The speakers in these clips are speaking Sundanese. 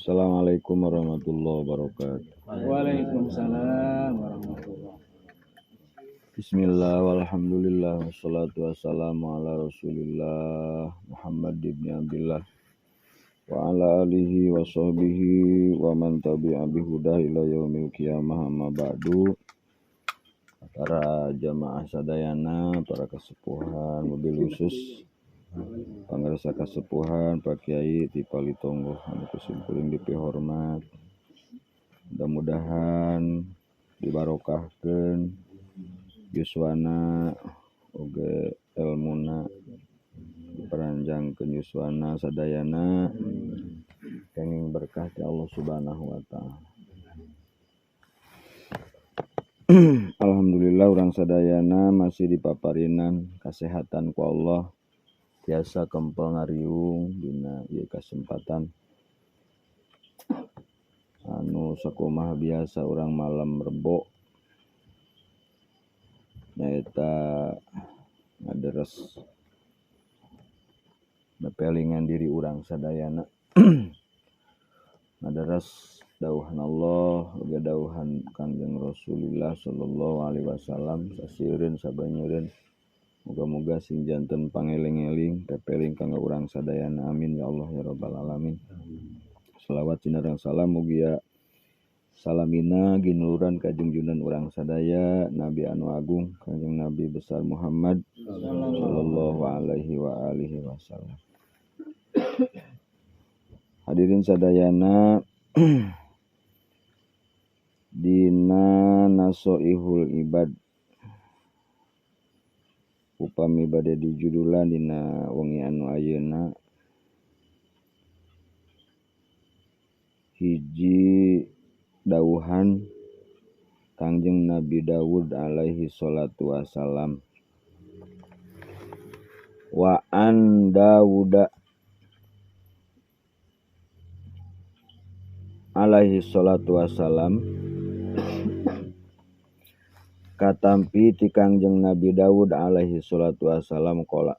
Assalamualaikum warahmatullahi wabarakatuh. Waalaikumsalam warahmatullahi. Bismillah walhamdulillah wassalatu wassalamu ala rasulillah Muhammad ibn Abdillah wa ala alihi wa sahbihi wa man tabi'a bihudah ila yaumil qiyamah, amma ba'du. Para jamaah sadayana, para kesepuhan, mobil khusus pangarsa kasepuhan, Pak Kiai ti Palitonggoh anu kusimkuring dipihormat, mudah-mudahan dibarokahkeun yuswana oge elmuna, diparanjangkeun yuswana sadayana, kenging berkah ti Allah Subhanahu wa taala. Alhamdulillah urang sadayana masih dipaparinan kasehatan ku Allah, tiasa kempel ngariung dina ieu kasempatan anu sakumaha biasa urang malam Rebo nyaeta ngaderes bepelingan diri urang sadayana, ngaderes dauhan Allah oge dauhan Kangjeng Rasulillah sallallahu alaihi wasallam, sasieureun sabanyeureun. Moga-moga sing janten pangeling-eling pepeling kanggo urang sadayana, amin ya Allah ya rabbal alamin. Selawat sinareng salam mugia salamina ginuluran ka junjunan urang sadaya Nabi anu agung Kangjeng Nabi besar Muhammad sallallahu alaihi wa alihi wasallam. Hadirin sadayana, dina nasoihul ibad upami bade dijudulan dina wengi anu ayeuna, hiji dauhan Kangjeng Nabi Daud alaihi salatu wassalam. Wa an Dawuda alaihi salatu wassalam, katampi ti Kangjeng Nabi Daud alaihi salatu wassalam qala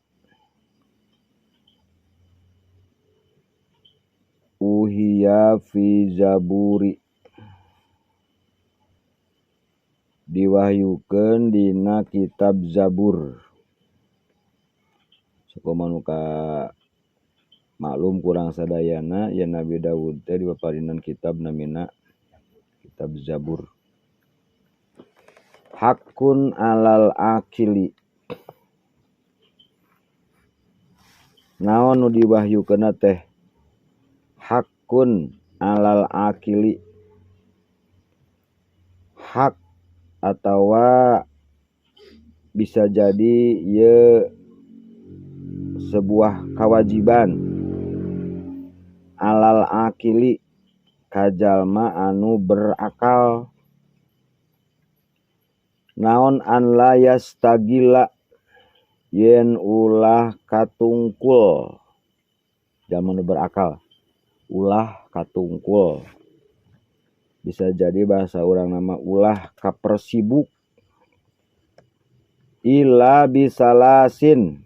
uhiya fi zaburi, diwahyukeun dina kitab Zabur. Sakumaha nu ka maklum kurang sadayana ya Nabi Daud teh dipaparinan kitab namina kitab Zabur. Hakun alal akili, naon nu diwahyukeunna teh hakun alal akili, hak atawa bisa jadi ye sebuah kewajiban alal akili kajalma anu berakal. Naon an la yastagila yen ulah katungkul, jalma nu berakal ulah katungkul, bisa jadi bahasa urang nama ulah kapersibuk, illa bisalasin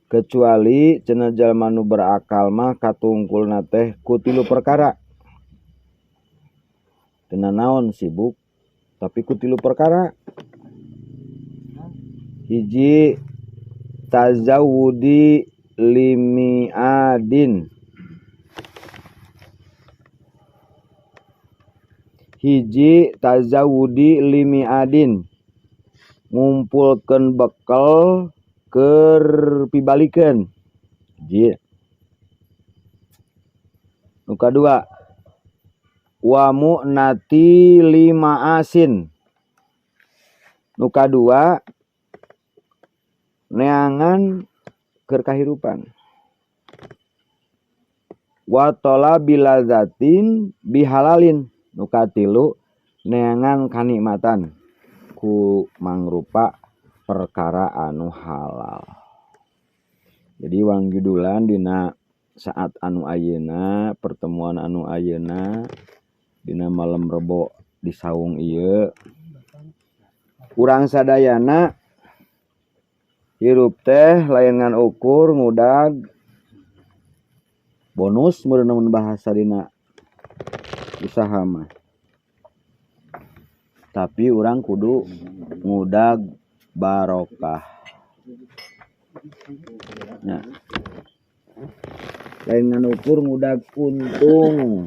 kecuali cenah jalma nu berakal mah katungkulna teh ku tilu perkara. Cenah naon sibuk tapi ku tilu perkara. Hiji, tazawudi limiadin, hiji tazawudi limiadin, ngumpulkeun bekel keur pibalikeun. Hiji. Nu kadua, wa mu'nati lima asin, nu kadua neangan keur kahirupan. Wa talabi lazzatin bihalalin, nu katilu neangan kanikmatan ku mangrupa perkara anu halal. Jadi wang judulan dina saat anu ayeuna, pertemuan anu ayeuna dina malam Rebo di saung ieu, urang sadayana hirup teh lain ngan ukur ngudag Bonus meureun bahasa dina usaha mah. Tapi urang kudu ngudag barokah. Nya. Lain ngan ukur ngudag untung.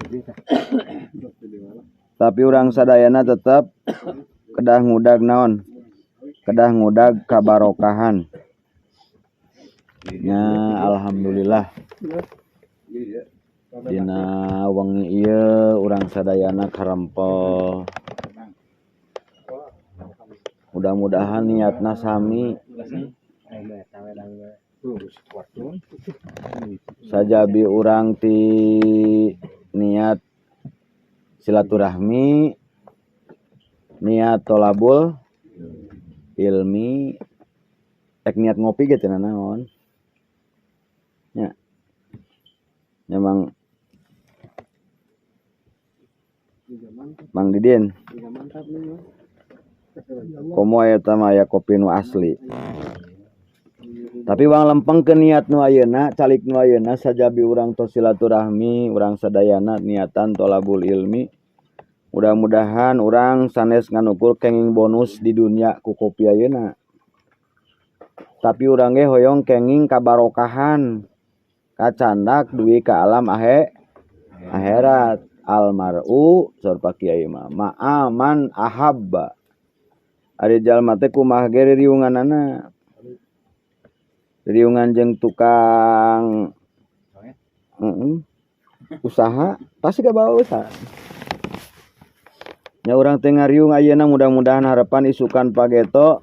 Tapi urang sadayana tetep kedah ngudag naon? Kedah ngudag kabarokahan. Nya alhamdulillah. Dina wengi ieu urang sadayana karempel. Mudah-mudahan niatna sami. Sajabi urang ti niat silaturahmi, niat tolabul ilmi, ek niat ngopi ge teu nanaon. Nya. Memang Mang Didin. Komo eta mah aya kopi nu asli. Tapi wang lempeng ke niat nu ayeuna, calik nu ayeuna sajabi urang tos silaturahmi, urang sadayana niatan tolabul ilmi. Mudah-mudahan urang sanes nganukur kenging bonus di dunia ku kopi ayeuna. Tapi urang ge hoyong kenging kabarokahan. Kacandak duwi ka alam akhirat. Almaru saur Pak Kiai mah ma'aman ahabba. Ari jalma teh kumaha ge ririunganana. Riungan jeung tukang usaha pasti kabawa usaha. Nya urang teh ngariung ayeuna mudah-mudahan harapan isukan pageto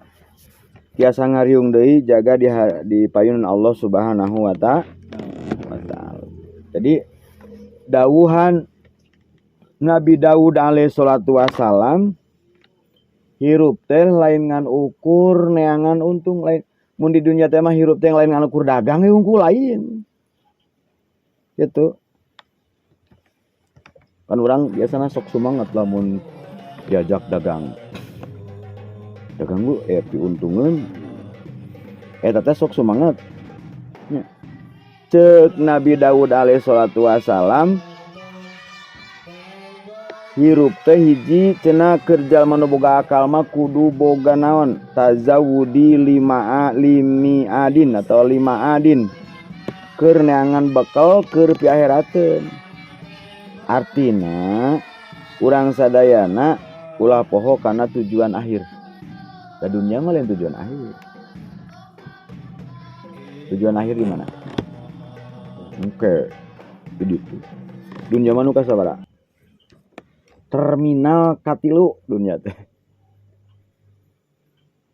tiasa ngariung deui jaga di payunan Allah Subhanahu wa ta'ala. Jadi dawuhan Nabi Daud alaihi salatu wassalam hirup teh lain ngan ukur neangan untung lain. Mun di dunia teh mah hirup teh lain ngan ukur dagang we unggul lain. Gitu. Kan urang biasana sok sumanget lamun diajak dagang. Dagang bu piuntungeun. Eta teh sok sumanget. Nya. Ceuk Nabi Daud alaihi salatu wassalam hirup teh hiji cenah keur jalma nu boga akal mah kudu boga naon tazawudi lima limi adin atau lima adin keur neangan bekal keur piakhirateun. Artina urang sadayana ulah poho kana tujuan akhir. Da dunia mah lain tujuan akhir. Tujuan akhir di mana? Oke, di ditu. Dunia mah nu kasabaraha? Terminal katilu dunia teh.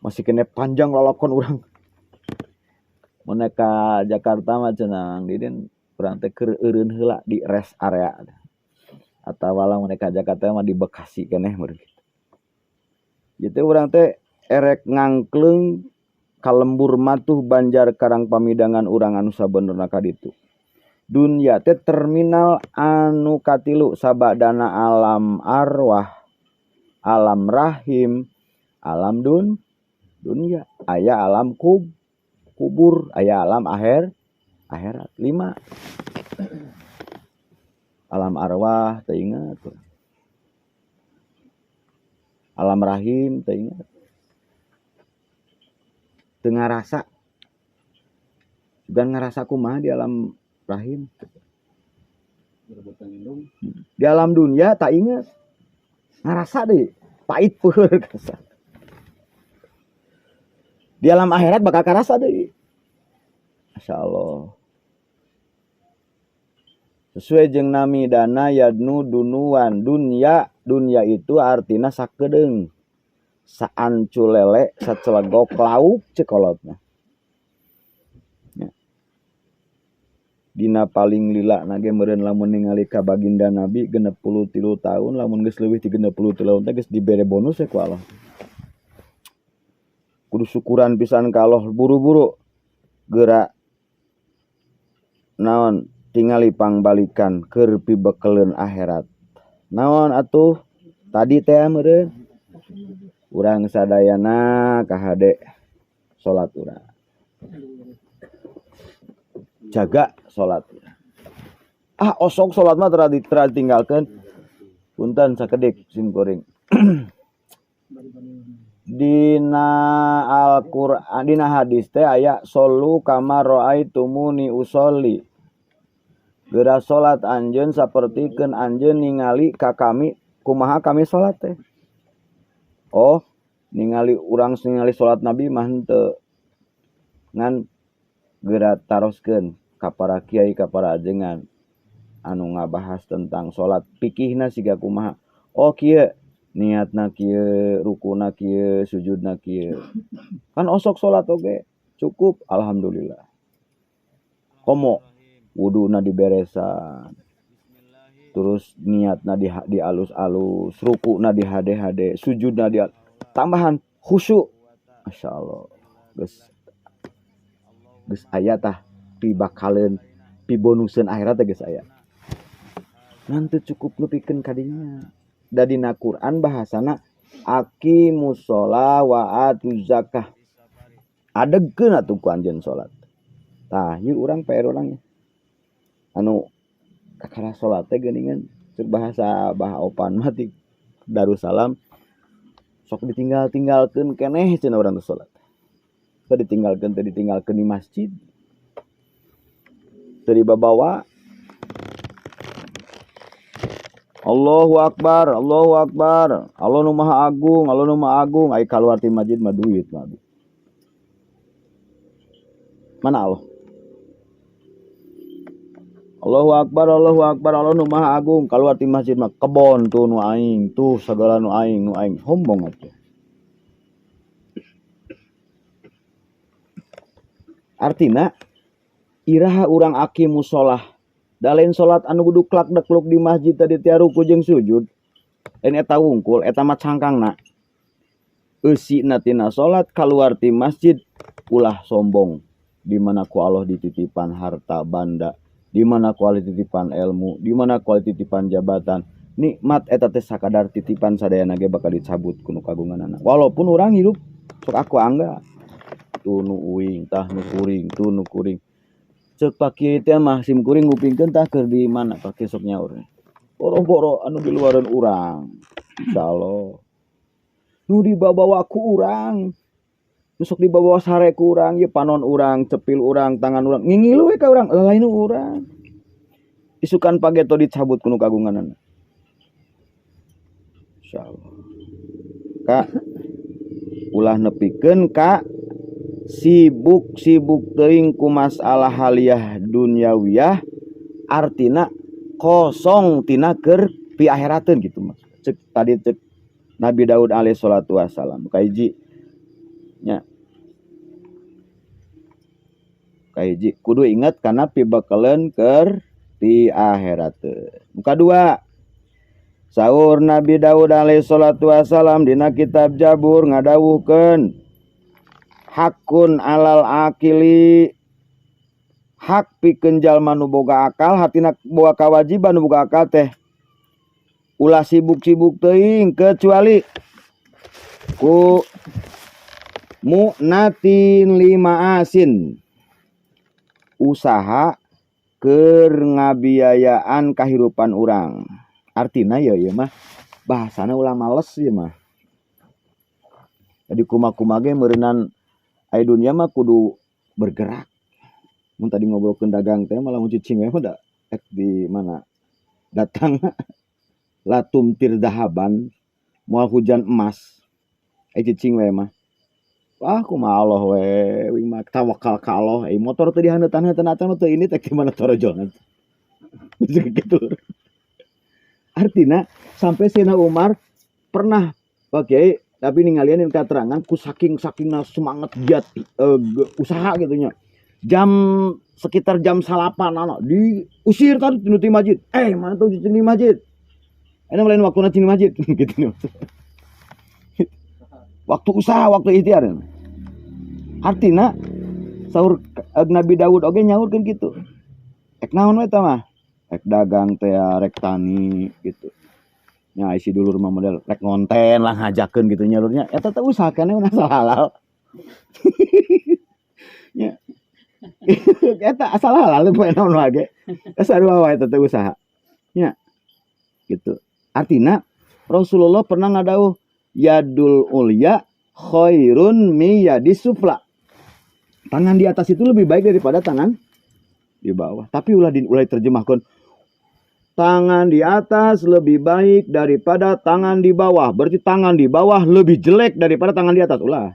Masih kena panjang lalakon urang. Mun ka Jakarta mah cenah Didin urang teh keur eureun heula di rest area. Atawa lamun ka Jakarta mah di Bekasi keneh meureun kitu. Ieu teh urang teh erek ngangkleung ka lembur matuh Banjar Karang Pamidangan urang anu sabenerna ka ditu. Dunia teh terminal anu katilu sabadana alam arwah, alam rahim, alam dunia, aya alam kubur, aya alam akhirat. 5. Alam arwah teu inget. Alam rahim teu inget. Teu ngarasa. Sugan ngarasa kumaha di alam rahim. Di alam dunia tak inget. Ngarasa deh, pahit peueur kasa. Di alam akhirat bakal karasa deui. Masya Allah. Sesuai jeung nami dana yadnu dunuan dunya, dunya itu artina sakedeung. Saancu lele, sacelegok lauk cekolotna. Dina paling lila nage meureun lamun ningali ka baginda Nabi 63 tahun lamun geus leuwih ti 63 tahun teh geus dibere bonus ya ku Allah. Kudu syukuran pisan ka Allah buru-buru geura naon tingali pangbalikan keur pibekeleun akhirat. Naon atuh tadi teh meureun urang sadayana kahade salat urang. Jaga salat. Ah, osok salat mah tara tinggalkeun. Punten sakedik sim kuring. Dina Al-Qur'an, dina hadis teh aya shollu kama raaitumuni usolli. Geura salat anjeun sapertikeun anjeun ningali ka kami kumaha kami salat teh. Oh, ningali urang ningali salat Nabi mah henteu. Ngan geura taroskeun ka para kiai ka para ajengan anu ngabahas tentang salat fikihna siga kumaha. Oh kieu niatna kieu, rukuna kieu, sujudna kieu. Kan osok salat oge cukup alhamdulillah. Komo wuduna diberesan. Terus niatna di alus-alus, rukuna di hade-hade, sujudna di tambahan khusyuk. Masyaallah. Geus aya tah pibakaleun pibonuseun akhirat teh geus aya. Ngan teu cukup nepikeun ka dinya. Da dina Quran bahasana aqimus shalah wa atuz zakah. Adegkeun atuh ku anjeun salat. Tah ieu urang PR urang anu kakara salat teh geuningan ceuk bahasa Bah Opan mah ti Darussalam sok ditinggal-tinggalkeun keneh cenah urang teh salat. Teu ditinggalkeun teh ditinggalkeun di masjid. Teu dibabawa. Allahu Akbar, Allahu Akbar. Allah nu Maha Agung, Allah nu Maha Agung. Ai kaluar ti masjid mah duit mah. Mana Allah? Allahu Akbar, Allahu Akbar, Allah nu Maha Agung. Kaluar ti masjid mah kebon tuh nu aing, tuh sagala nu aing, nu aing. Hombong atuh. Artina iraha urang aqimus shalah. Da lain salat anu kudu klak dekluk di masjid tadi tia ruku jeung sujud. Lain eta wungkul, eta mah cangkangna. Eusina tina salat kaluar ti masjid ulah sombong. Di mana ku Allah dititipan harta banda, di mana ku Allah dititipan ilmu, di mana ku Allah dititipan jabatan. Nikmat eta teh sakadar titipan sadayana ge bakal dicabut ku nu kagunganana. Walaupun urang hidup sok aku angga. Tuh nu uing, tah nu kuring, tuh nu kuring. Ceuk Pak Kiai teh mah sim kuring ngupingkeun tah keur di mana Pak Kiai sok nyaur. Boro-boro anu di luareun urang. Insyaallah. Nu dibabawa ku urang. Nu sok dibabawa sare ku urang, ieu panon urang, cepil urang, tangan urang, ngingilu we ka urang, lain urang. Isukan pageto dicabut ku nu kagunganana. Insyaallah. Kak, ulah nepikeun ka sibuk-sibuk teuing ku masalah haliah dunyawiyah, artina kosong tina keur pi akhirateun gitu mas. Cek tadi cek Nabi Daud alaihi salatu wassalam kahiji nya. Kahiji kudu ingat kana pibekeleun keur pi akhirateun. Nu kadua, saur Nabi Daud alaihi salatu wassalam dina kitab Jabur ngadawuhkeun hakun alal akili, hak pikeun jalma nu boga akal, hatina boga kewajiban nu boga akal teh ulah sibuk-sibuk teuing kecuali ku mu'natin lima asin, usaha keur ngabiayaan kahirupan urang. Artina ya ieu mah bahasana ulah males ieu mah. Jadi kuma-kuma ge meureunan ai dunia mah kudu bergerak. Mun tadi ngobrolkeun dagang teh malah mun cicing we mah da ek di mana datang latum tir dahaban moal hujan emas. Ai cicing we mah. Wah kumaha Allah we wing mah tawakal ka Allah. Ai motor teh dihaneutan-haneutan atan teh ini teh di mana torojolna. Gitu. Artina sampai Sayyidina Umar pernah Pak Kiai tapi ningalian yang keterangan ku saking-sakingna semangat giat usaha gitu nya. Jam sekitar jam 9 anak diusir tadi ti masjid. Mana tuh cicing di masjid? Ini lain waktu cicing di masjid gitu nih. Waktu usaha, waktu ikhtiar. Artina saur Nabi Daud oge nyaurkeun kitu. Ek naon we tah mah? Ek dagang teh rek tani gitu. Nya isi dulur mah model rek ngonten lah ngajakeun gitu nya lurnya. Eta teh usaha keneh ulah halal. Nya. Eta asal halal poe naon wae ge. Sarua wae eta teh usaha. Nya. Gitu. Artina Rasulullah pernah ngadawuh yadul ulya khairun mi yadis sufla. Tangan di atas itu lebih baik daripada tangan di bawah. Tapi ulah diterjemahkan tangan di atas lebih baik daripada tangan di bawah. Berarti tangan di bawah lebih jelek daripada tangan di atas. Ulah.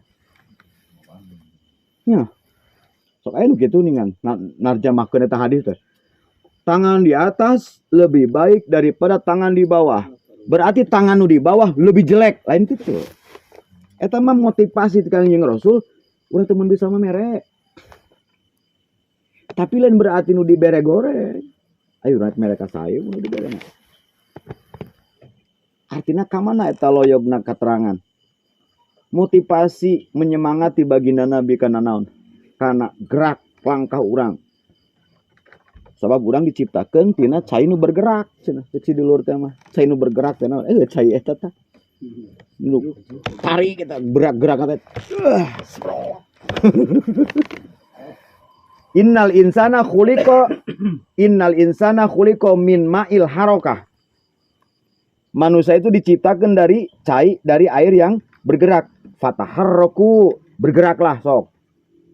Ya. Sok aya nu kitu ningan narjamahkeun eta hadis teh. Tangan di atas lebih baik daripada tangan di bawah. Berarti tangan nu di bawah lebih jelek. Lain gitu. Eta mah motivasi ti Kangjeng Rasul, urang teu mun bisa mah mere. Tapi lain berarti nu dibere goreng. Ayo rek mere ka sayu nu dibere mah. Artinya kamana eta loyogna keterangan? Motivasi menyemangati baginda Nabi kana naon? Kana gerak langkah urang. Sabab urang diciptakeun tina cai nu bergerak cenah cek si dulur teh mah. Cai nu bergerak teh naon? Cai eta tah. Nu tarik kita gerak-gerak teh. Semprot. Innal insana khuliqa min ma'il harokah. Manusia itu diciptakan dari cai, dari air yang bergerak. Fataharraku, bergeraklah sok.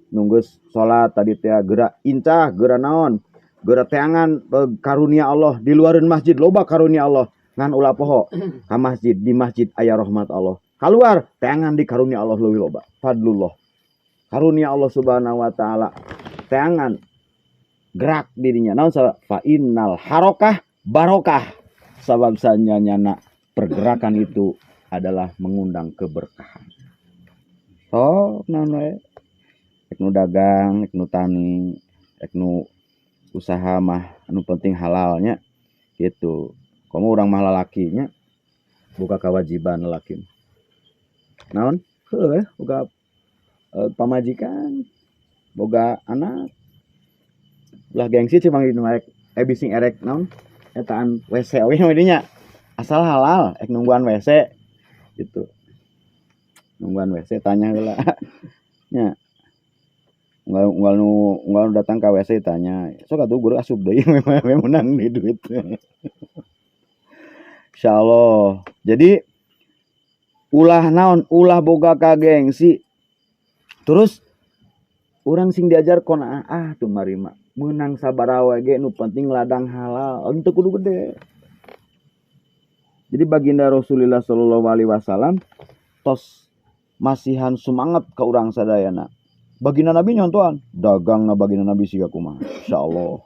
Nunggu salat tadi teh gerak incah, gerak naon? Gerak teangan karunia Allah di luareun masjid loba karunia Allah. Ngan ulah poho ka masjid, di masjid aya rahmat Allah. Keluar teangan di karunia Allah leuwih loba. Fadlullah. Karunia Allah Subhanahu wa taala. Teangan gerak dirinya naon sabab fa innal harokah barokah, sabab sanyana pergerakan itu adalah mengundang keberkahan. Sok naon wae, rek nu dagang, rek nu tani, rek nu usaha mah anu penting halalnya gitu. Komo urang mah lalakinya buka kewajiban lalaki naon heuh, boga pamajikan, boga anak. Ulah gengsi cuma di erek bising erek naon etaan WC oge mah dinya asal halal. Ek nungguan WC gitu, nungguan WC tanya heula nya. Unggal nu unggal nu datang ka WC tanya sok atuh guru asup deui menang di duit, insyaallah. Jadi ulah naon, ulah boga kagengsi. Terus urang sing diajar qanaah. Ah tuh marima menang sabaraha ge nu penting ladang halal, henteu kudu gede. Jadi baginda Rasulullah Shallallahu Alaihi Wasallam tos masihan semangat ke urang sadayana. Baginda Nabi nyontohan dagang na, baginda Nabi siga kumaha insyaallah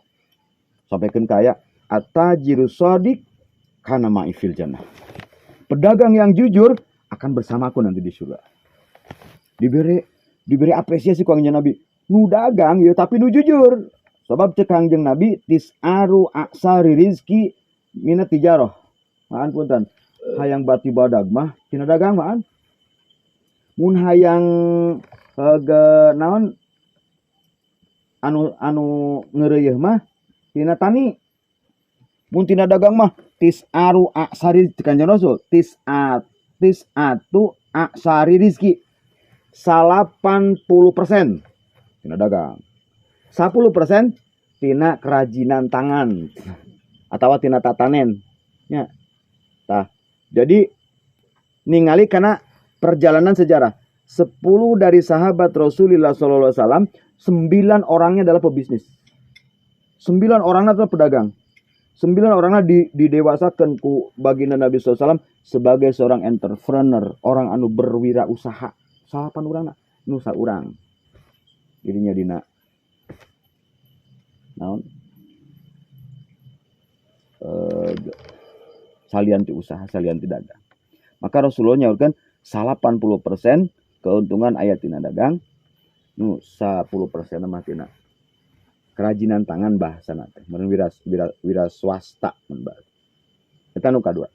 sampaikan kaya attajiru shadiq kana ma'i fil jannah, pedagang yang jujur akan bersamaku nanti di surga. Diberi diberi apresiasi ku Kangjeng Nabi nu dagang ya, tapi nu jujur. Sebab cek Kangjeng Nabi tis'atu a'syari rizki minat tijaroh. Maan punten, hayang bati badag mah tina dagang maan. Mun hayang ge naon anu anu ngeureuyeun mah tina tani. Mun tina dagang mah tis'atu a'syari, Kanjeng Rasul tis'atu a'syari rizki, 80% tina dagang, 10% tina kerajinan tangan atau tina tatanen ya. Tah, jadi ningali karena perjalanan sejarah 10 dari sahabat Rasulullah SAW, 9 orangnya adalah pebisnis, 9 orangnya adalah pedagang, 9 orangnya didewasakan ku baginda Nabi SAW sebagai seorang entrepreneur, orang anu berwirausaha. Salapan urang nusa urang jadinya dina naon salian ti usaha, salian ti dagang. Maka Rasulullah nyaurkeun 80% keuntungan aya tina dagang, nu 10% mah tina kerajinan tangan, bahasana teh mun wira, wira, wira swasta mun bahasa. Eta nu kadua.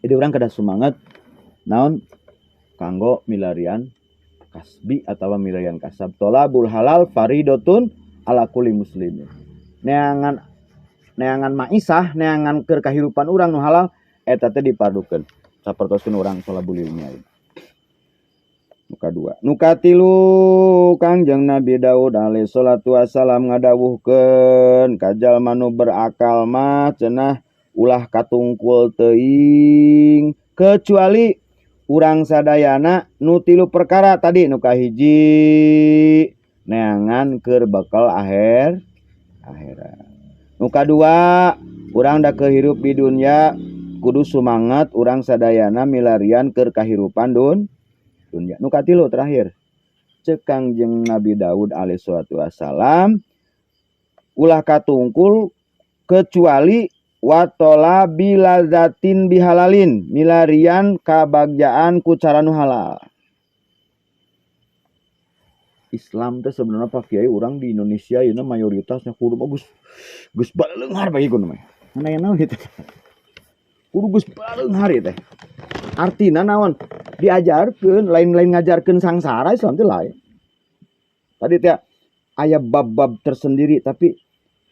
Jadi urang kedah semangat naon kanggo milarian kasbi atau milarian kasab. Tolabul halal faridotun ala kulli muslimin. Neangan neangan maisah, neangan keur kahirupan urang nu halal eta teh dipardukeun. Sapertoskeun urang tolabul ilmi. Nu kadua. Nu katilu Kangjeng Nabi Daud alaihi salatu wassalam ngadawuhkeun ka jalma nu berakal mah cenah ulah katungkul teuing kecuali urang sadayana nu tilu perkara tadi. Nu kahiji neangan keur bekal akhirat. Nu kadua urang da keur hirup di dunya kudu sumangat urang sadayana milarian keur kahirupan dunya. Nu katilu terakhir ceuk Kangjeng Nabi Daud alaihi salatu wassalam ulah katungkul kecuali watola bilazatin bihalalin, milarian kabagjaan ku cara nu halal. Islam teh sebenarnya, Pak Kiai, urang di Indonesia ieu mayoritasnya kudu bagus geus baleunghar bagi kudu mah. Mana yang naon gitu. Kudu geus baleunghar ieu teh. Artina naon? Diajarkeun, lain-lain ngajarkeun sangsara, Islam teh lain. Tadi teh aya bab-bab tersendiri, tapi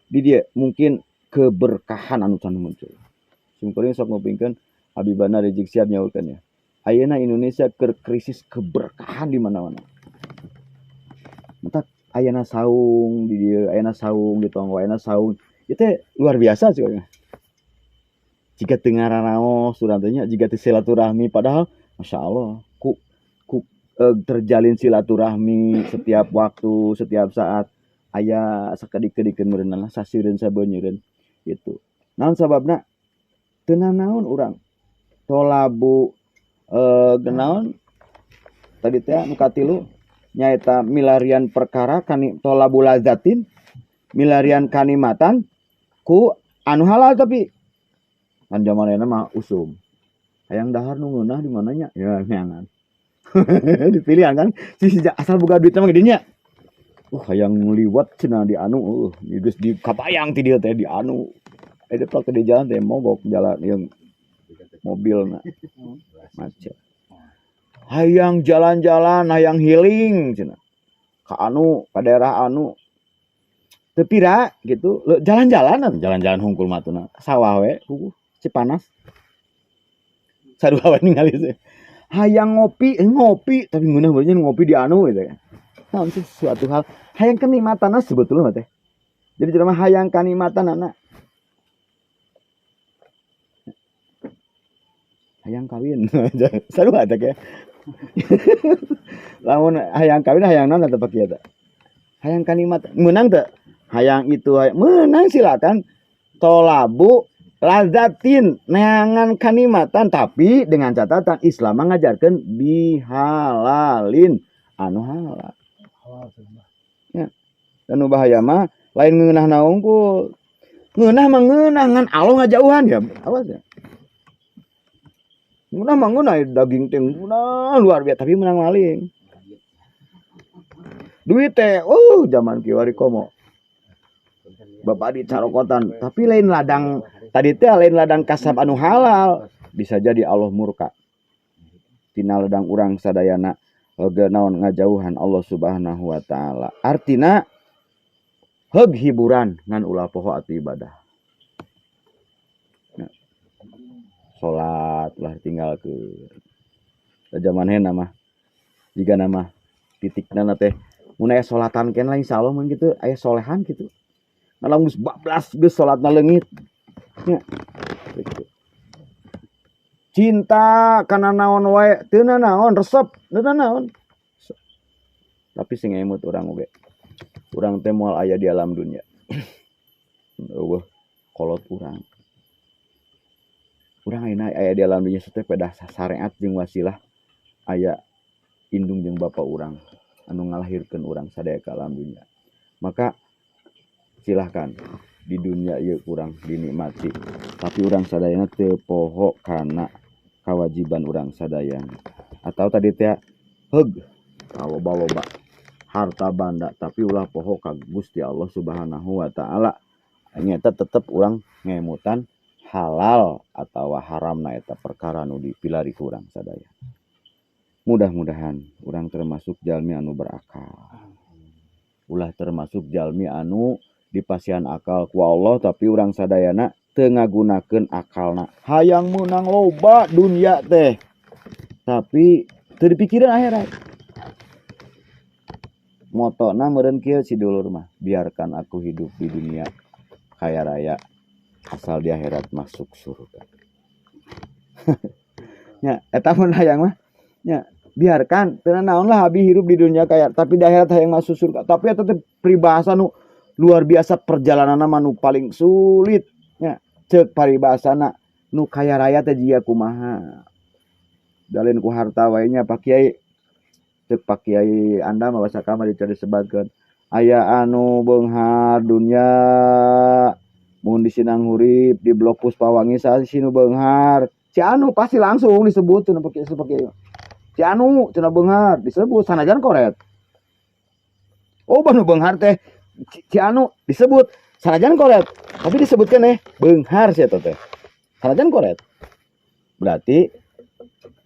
di dia mungkin keberkahan anu can muncul. Simkuring sok ngupingkeun Habibana Rizik Sihab nyaurkeun ya. Ayeuna Indonesia keur krisis keberkahan di mana-mana. Matak ayeuna saung di dieu, ayeuna saung di tonggo, ayeuna saung. Itu teh luar biasa sih. Jika teu ngararaos urang teh nya, jiga teu silaturahmi, padahal Masya Allah ku ku terjalin silaturahmi setiap waktu, setiap saat aya sakedik-kedikeun meureunna lah, sasireun sabeunyireun gitu. Naon sababna? Teu nanaon urang tolabu genaon tadi teh nu katilu nyaeta milarian perkara kani tolabu lazatin, milarian kanikmatan ku anu halal. Tapi kan zaman ayeuna mah usum hayang dahar nu ngeunah di mananya ya, neangan dipilihan kan si asal boga duit mah gede nya. Hayang liwat cenah di anu, geus di kabayang ti dieu teh di anu. Plak di jalan teh mogok jalan yang mobilna macet. Hayang jalan-jalan, hayang healing cenah. Ka anu, ka daerah anu. Teu pira gitu, jalan-jalan, jalan-jalan hungkul mah tuna. Sawah we, hueuh, Cipanas. Sarua we ningali teh. Hayang ngopi, ngopi tapi ngeunah bae ngopi di anu gitu ya. Naon sih suatu hal hayang kenikmatan sebetulnya mah teh. Jadi jelema hayang kanikmatan, hayang kawin. Sarua teh ya. Lamun hayang kawin, hayang naon eta, Pak Kiai teh? Hayang kanikmatan. Meunang teu? Hayang itu hayang, meunang silakan. Tolabu lazatin, neangan kanikmatan, tapi dengan catatan Islam mengajarkan bihalalin, anu halal. Ya. Dan nu bahaya mah lain ngeunah unggul. Ngeunah mah ngeunah, ngan Allah ngajauhan ya. Awas ya. Ngeunah mah ngeunah, daging teh ngeunah luar biasa, tapi menang maling. Duit teh, zaman kiwari komo. Bapak di carokotan, tapi lain ladang tadi teh, lain ladang kasab anu halal, bisa jadi Allah murka. Tina ladang urang sadayana oge naon ngajauhan Allah Subhanahu wa taala. Artina heug hiburan ngan ulah poho atuh ibadah. Ya. Salat ulah tinggalkeun. Da zaman heuna mah jiga nama titikna teh mun aya salatan keneh lah, insyaallah mun kitu aya solehan kitu. Nah, geus bablas geus salatna leungit. Nya. Gitu. Cinta kana naon wae teu naon, resep teu naon. Tapi sing emut urang oge. Urang teh moal aya di alam dunia. Eueuh kolot urang. Urang ayeuna aya di alam dunia teh pedah sareat jeung wasilah aya indung jeung bapa urang anu ngalahirkeun urang sadaya ka alam dunia. Maka silahkan di dunia ieu kurang dinikmati, tapi urang sadayana teu poho kana kewajiban urang sadayana. Atau tadi teh heug loba-loba harta banda, tapi ulah poho ka Gusti Allah Subhanahu wa taala. Nyata tetep urang ngemutan halal atau haramna eta perkara nu dipilari ku urang sadaya. Mudah-mudahan urang termasuk jalmi anu berakal. Ulah termasuk jalmi anu dipasihan akal ku Allah, tapi urang sadayana teu ngagunakeun akalna. Hayang meunang loba dunia teh, tapi teu dipikiran akhirat. Motona meureun kieu si dulur mah, biarkan aku hidup di dunia kaya raya asal di akhirat masuk surga. Nya eta mun hayang mah nya biarkan teu naon lah abi hirup di dunia kaya tapi di akhirat hayang masuk surga. Tapi eta teh peribahasa nu luar biasa, perjalanan mah nu paling sulit nya. Ceuk paribasana nu kaya raya teh jiga kumaha, dalin ku harta wae nya Pak Kiai. Ceuk Pak Kiai anda mah bahasa kamar disebatkeun aya anu beunghar dunya mun di Sinang Hurip di Blok Puspawangi saha si nu beunghar, si anu pasti langsung disebut cenah Pak Kiai. Pak Kiai si anu cenah beunghar disebut sanajan koret. Oh, nu beunghar teh si anu disebut sanajan koret, tapi disebutkan beunghar si eta teh sanajan koret. Berarti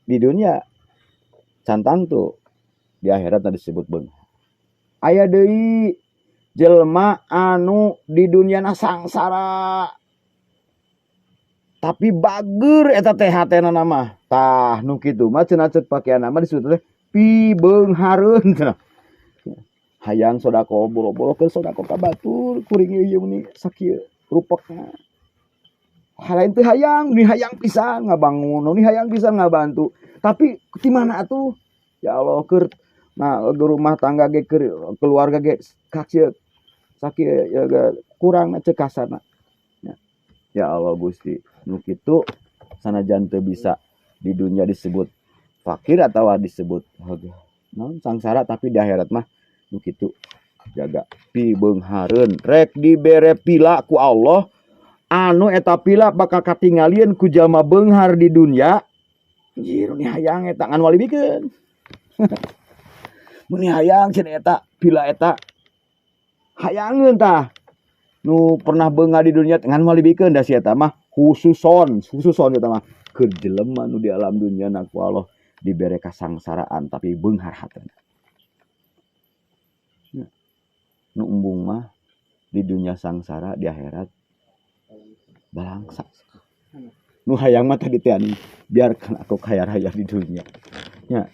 di dunia cantang tuh di akhirat disebut beunghar. Aya deui jelema anu di dunia na sangsara tapi bager eta teh hatena mah. Tah nu kitu mah cenah ceuk pakean mah disebut teh pibeunghareun cenah. Hayang sodako boro-boro keur sodako ka batur, kuring ieu meni sakieu rupekna. Halain teu hayang, ni hayang pisan ngabangun, ni hayang pisan ngabantu. Tapi di mana atuh? Ya Allah, keur nah rumah tangga ge keur keluarga ge kakieu sakieu ya kurang ceuk kasarna. Ya Allah Gusti, nu kitu sanajan teu bisa di dunia disebut fakir atau disebut naon sangsara, tapi di akhirat mah nu kitu jaga pibeunghareun. Rek dibere pila ku Allah anu eta pila bakal katingalieun ku jalma beunghar di dunia, anjir ni hayang eta ngan wali bikeun. Mun hayang cenah eta pila eta hayangeun tah nu pernah beunghar di dunia ngan wali bikeun, da si eta mah khususon, khususon eta mah keur jelema nu di alam dunia na ku Allah dibere kasangsaraan tapi beunghar hatena. Ya. Nu embung mah di dunia sangsara, di akhirat balangsa. Nu hayang mah tadi teh biarkan aku kaya raya di dunia. Ya,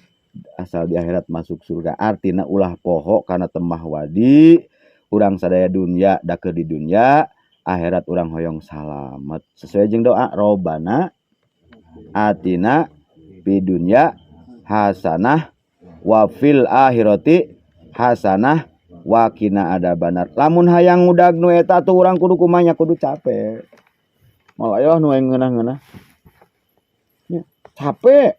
asal di akhirat masuk surga. Artina ulah poho kana temah wadi, urang sadaya dunia dake di dunia, akhirat urang hoyong salamet. Sesuai jeung doa Robana atina di dunya hasanah wa fil akhirati hasanah wa qina adzabannar. Lamun hayang ngudag nu eta tuh urang kudu kumanya, kudu capek. Moal aya nu ngeunah-ngeunah. Ya, capek.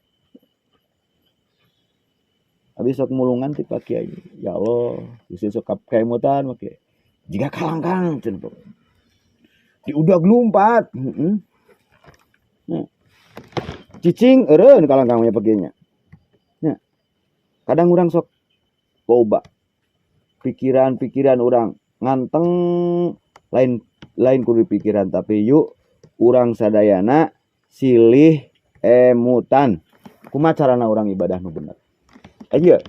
Habis sok mulungan ti Pak Kiai. Ya Allah, geus sok kaemutan Pak Kiai. Jiga kalangkang cenah. Diudag lumpat, heeh. Ya. Cicing eureun kalangkang nya Pak Kiai nya. Ya. Kadang urang sok loba pikiran-pikiran urang nganteng, lain lain kudu pikiran, tapi yuk urang sadayana silih emutan kumaha carana urang ibadah nu bener. Ieu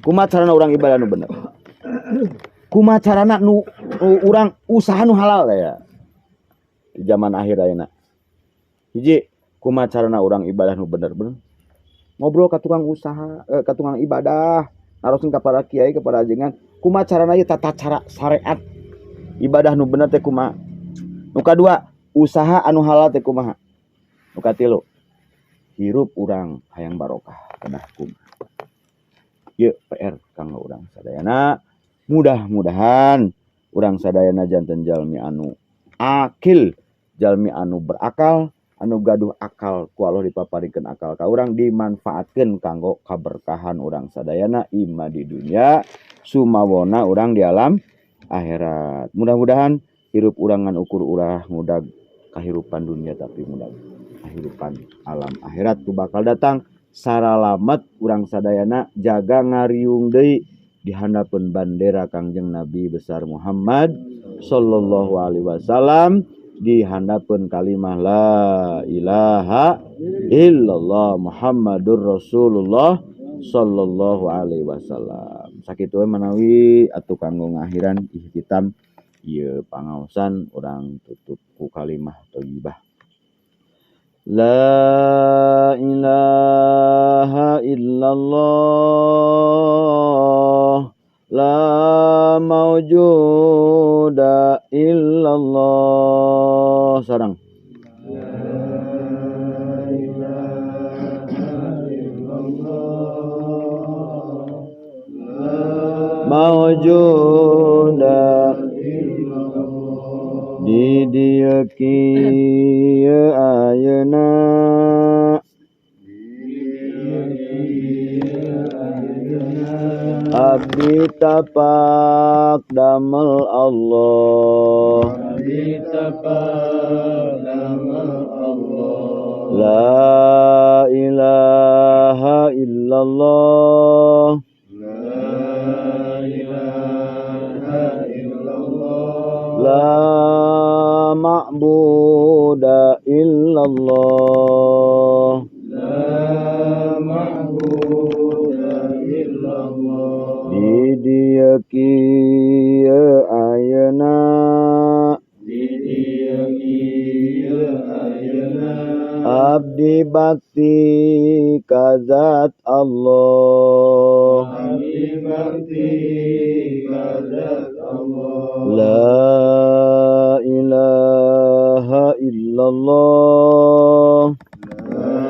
kumaha carana urang ibadah nu bener, kumaha carana nu urang usaha nu halal ya di zaman akhir ayeuna. Hiji, kumaha carana urang ibadah nu bener bener, ngobrol ka tukang usaha, ka tukang ibadah, naroskeun ka para kiai, kepada ajengan, kumaha carana ieu tata cara syariat ibadah nu bener teh kumaha. Nu kadua, usaha anu halal teh kumaha. Nu katilu, hirup urang hayang barokah kedah kumaha. Ieu PR kanggo urang sadayana. Mudah-mudahan urang sadayana janten jalmi anu akil, jalmi anu berakal, anu gaduh akal ku Allah dipaparikeun akal ka urang, dimanfaatkeun kanggo kaberkahan urang sadayana ima di dunia sumawona urang di alam akhirat. Mudah-mudahan hirup urang ngan ukur ulah ngudag kahirupan dunia, tapi ngudag kahirupan alam akhirat ku bakal datang. Saralamet urang sadayana jaga ngariung deui di handapeun bandera Kangjeng Nabi besar Muhammad sallallahu alaihi wasallam, di handapeun kalimah la ilaha illallah Muhammadur Rasulullah sallallahu alaihi wasallam. Sakitu we manawi atuh kanggo ngakhiran ihtitam ieu pangaosan, urang tutup ku kalimah thayyibah. La ilaha illallah. La maujuda illallah. Sarang La ilaha illallah. La maujuda illallah. Di dieu kieu ayeuna abdi tapak damel Allah. Abdi tapak damel Allah. La ilaha illallah. La ilaha illallah. La ma'buda illallah. La ma'buda illallah. Di dieu kieu ayeuna. Di dieu kieu ayeuna. Abdi bakti ka zat Allah. Abdi bakti ka zat Allah. La ilaha illallah. La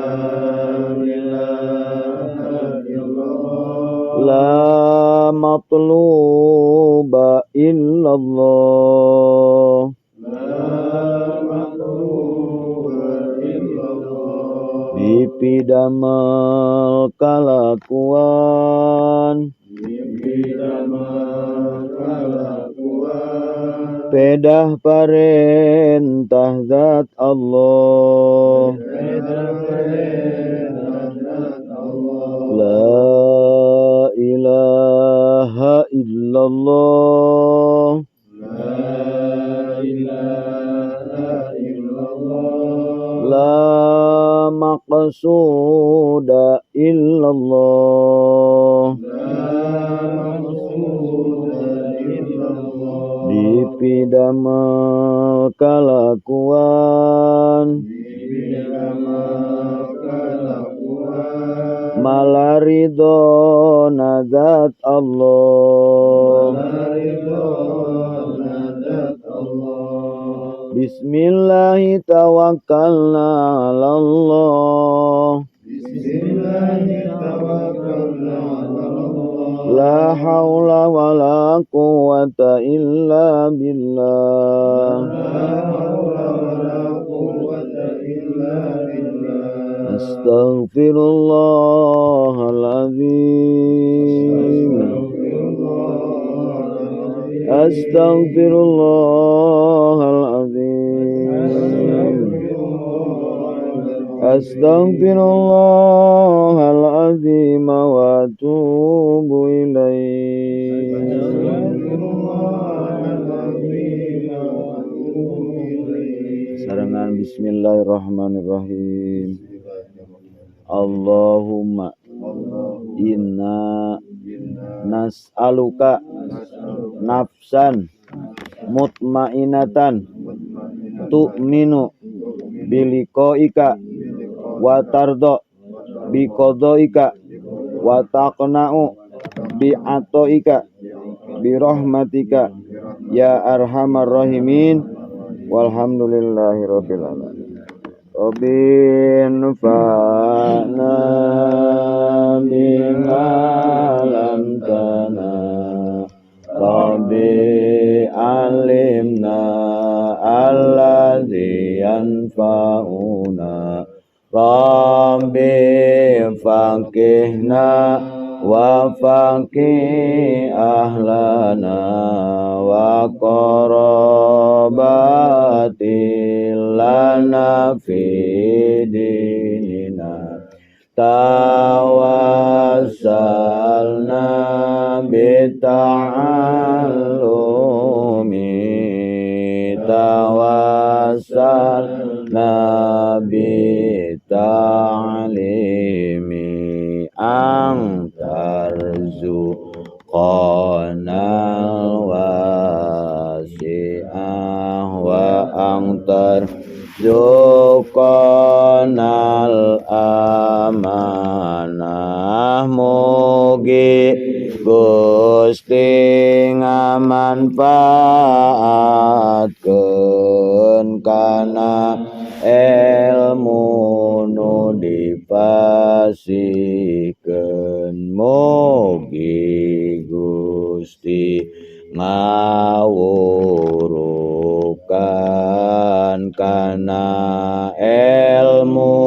ilaha illallah. La matluba illallah. La matluba illallah. Dipidamel kalakuan. Dipidamel kalakuan. Pedah parentah zat Allah. Pedah parentah zat Allah. La ilaha illallah. La ilaha illallah. La maqsuda illallah. La maqsuda illallah. Dipidamel kalakuan. Dipidamel kalakuan. Malaridona zat Allah. Malaridona zat Allah. Bismillahi tawakkalna ala Allah. Bismillahi tawakkalna ala Allah. La haula wa la quwwata illa billah. La haula wa la quwwata illa billah. Astaghfirullahalazim. Astaghfirullahalazim. Astaghfirullahalazim wa atubu ilaih. Sarangan bismillahirrahmanirrahim. Allahumma inna nas'aluka nafsan mutmainatan tu'minu biliqaika wa tardo biqadaika wa taqna'u bi'ataika birahmatika ya arhamar rahimin. Walhamdulillahi rabbil alamin. Rabbin fa'na bima lam tana. Rabbi alimna alladzi yanfa'una. Rabbi faqihna wa faqih ahlana wa qarabati lana fi dinina. Tawassalna bita'allumi. Tawassalna bita'limi. Ang tarzuqana wasi'ah wa ang tarzuqana amanah. Mugi Gusti Manfaatkeun kana ilmu nu dipasihkeun mugi Gusti ngawurukan kana ilmu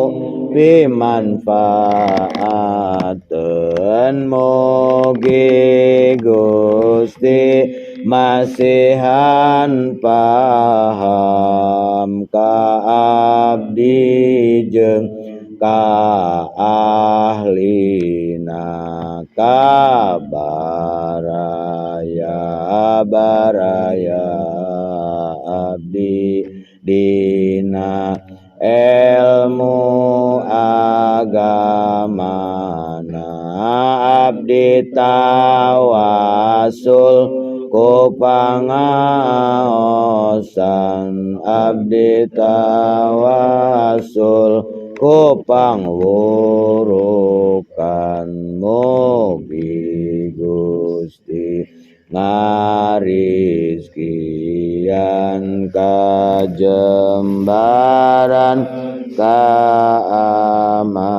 pimanfaateun mugi Gusti masihan paham ka abdi jeung ka ahlina ka baraya baraya abdi dina ilmu agamana abdi tawasul ku pangaosan abdi tawasul ku pangwurukan mugi Gusti ngarizkian kajembaran keamanan